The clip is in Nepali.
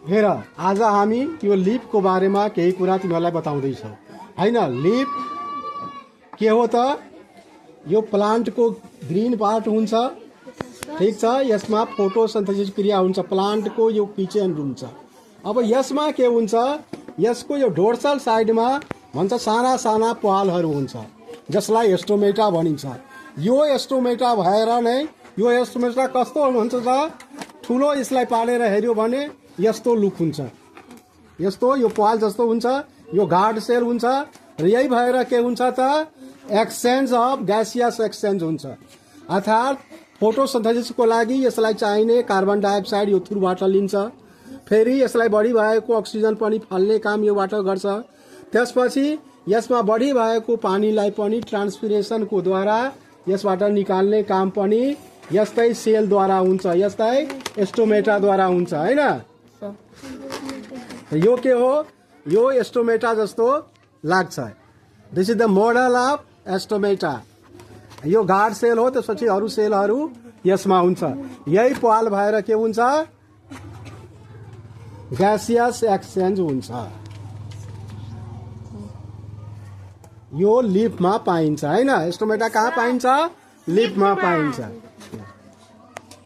हेर आज हामी यो लिफको बारेमा केही कुरा तिमीहरूलाई बताउँदैछौँ हैन। लिफ के हो त? यो प्लान्टको ग्रीन पार्ट हुन्छ, ठीक छ। यसमा फोटोसिन्थेसिस क्रिया हुन्छ, प्लान्टको यो किचन रुम छ। अब यसमा के हुन्छ, यसको यो डोर्सल साइडमा भन्छ साना साना प्वालहरू हुन्छ जसलाई एस्टोमेटा भनिन्छ। यो एस्टोमेटा भएर नै यो एस्टोमेटा कस्तो हुन्छ त, ठुलो यसलाई पालेर हेऱ्यो भने यस्तो लुक हुन्छ, यस्तो यो प्वाल जस्तो हुन्छ, यो गार्ड सेल हुन्छ। र यही भएर के हुन्छ त, एक्सचेन्ज अफ ग्यासियस एक्सचेन्ज हुन्छ, अर्थात् फोटोसिन्थेसिसको लागि यसलाई चाहिने कार्बन डाइअक्साइड यो थ्रुबाट लिन्छ, फेरि यसलाई बढी भएको अक्सिजन पनि फाल्ने काम योबाट गर्छ। त्यसपछि यसमा बढी भएको पानीलाई पनि ट्रान्सपिरेसनको द्वारा यसबाट निकाल्ने काम पनि यस्तै सेलद्वारा हुन्छ, यस्तै एस्टोमेटाद्वारा हुन्छ हैन। यो के हो, यो एस्टोमेटा जस्तो लाग्छ। This is the model of stomata. यो गार्ड सेल हो, त्यसपछि अरू सेलहरू यसमा हुन्छ। यही प्वाल भएर के हुन्छ, ग्यासियस एक्सचेन्ज हुन्छ। यो लिफमा पाइन्छ हैन। एस्टोमेटा कहाँ पाइन्छ? लिफमा पाइन्छ।